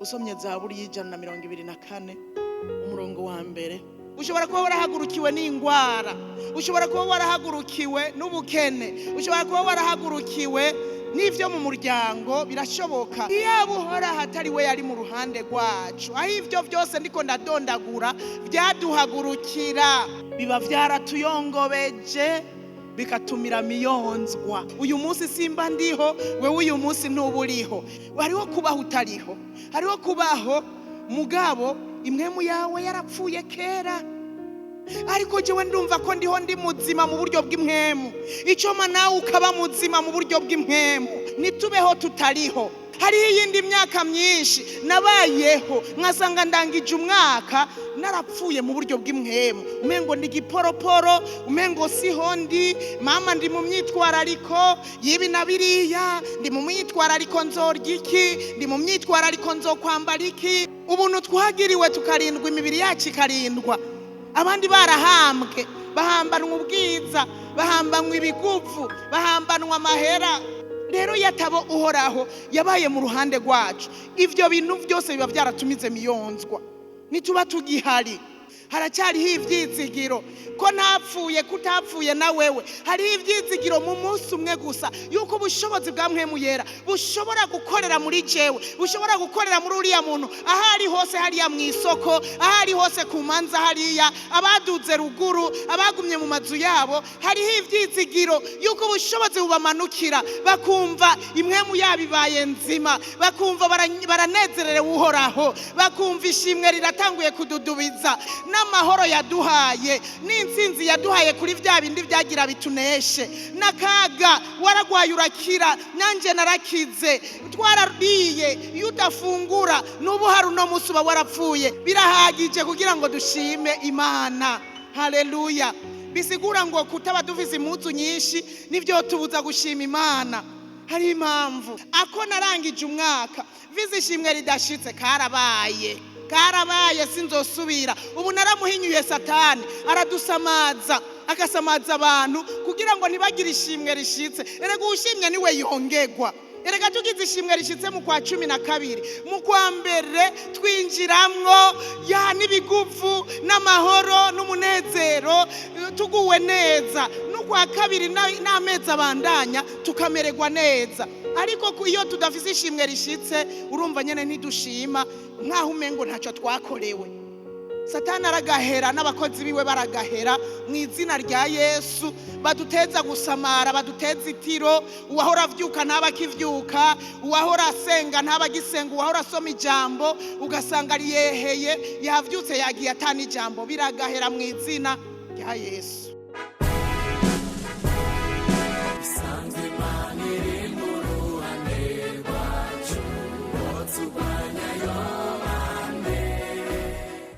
Usomye Zaburi y'124, umurongo wa mbere. Ushobora kuba warahagurukiwe n'indwara, ushobora kuba warahagurukiwe n'ubukene, ushobora kuba warahagurukiwe n'ivyo mu muryango, birashoboka. Iyo Uhoraho atari we yari mu ruhande rwacu, aho ivyo byose ndiko ndadondagura byaduhagurukira, biba vyaratuyongobeje, bikatumira miyonzwa. Uyu munsi simba ndiho, wewe uyu munsi ntuburiho. Hariho kubaho utariho, hariho kubaho mugabo impwemu yawe yarapfuye kera. Ariko jewe ndumva ko ndiho, ndi muzima mu buryo bw'impwemu. Icoma nawe ukaba muzima mu buryo bw'impwemu, ntitubeho tutariho. Hariho iyindi myaka myinshi nabayeho nkasanga ndangije umwaka narapfuye mu buryo bw'impwemu, umengo ndi giporoporo, umengo siho ndi. Mama, ndi mu myitwarariko y'ibi na biriya, ndi mu myitwarariko nzorya iki, ndi mu myitwarariko nzokwambara iki. Ubuntu twagiriwe tukarindwa, imibiri yacu ikarindwa, abandi barahambwe, bahambanwa ubwiza, bahambanwa ibiguvu, bahambanwa amahera. Rero yatabo Uhoraho yabaye mu ruhande rwacu, ivyo bintu byose biba byaratumize miyonzwa, ntituba tugihari. Haracyariho ivyizigiro ko ntapfuye, kutapfuye na wewe. Hariho ivyizigiro mu munsi umwe gusa yuko ubushobozi bwa Mpwemu Yera bushobora gukorera muri jewe, bushobora gukorera muri uriya muntu aho ari hose, hariya mu isoko, aho ari hose ku manza, hariya abaduze ruguru, abagumye mu mazu yabo. Hariho ivyizigiro yuko ubushobozi bubamanukira, bakumva impwemu yabo ibaye nzima, bakumva baranezerewe Uhoraho, bakumva ishimwe riratanguye kududubiza, n'amahoro yaduhaye n'intsinzi yaduhaye kuri bya bindi byagira bituneshe, n'akaga waragwaye urakira, nanjye narakize, twarariye. Iyo udafungura n'ubu hari uno munsi uba warapfuye. Birahagije kugira ngo dushime Imana. Haleluya! Bisigura ngo kutaba dufise impuzu nyinshi nibyo tubuza gushima Imana. Hari impamvu ako narangije umwaka vize ishimwe ridashitse. Karabaye, karabaye, sinzosubira. Ubu naramuhinyuye. Satani aradusamaza, agasamaza abantu kugira ngo ntibagire ishimwe rishitse. Erega uwushimye niwe yongegwa. Erega tugize ishimwe rishitse mu kwa 12, mu kwa mbere twinjiramwo ya n'ibiguvu n'amahoro n'umunezero, tuguwe neza. N'ukwa kabiri n'amezi abandanya tukamererwa neza. Ariko iyo tudafise ishimwe rishitse, urumva nyene ntidushima, nk'aho umengo ntacyo twakorewe. Satani aragahera n'abakozi biwe baragahera mu izina rya Yesu. Baduteza gusamara, baduteza itiro. Uwahora avyuka ntaba akivyuka, uwahora asenga ntaba agisenga, uwahora asoma ijambo ugasanga ariyeheye, yavyutse yagiye atana ijambo. Biragahera mu izina rya Yesu.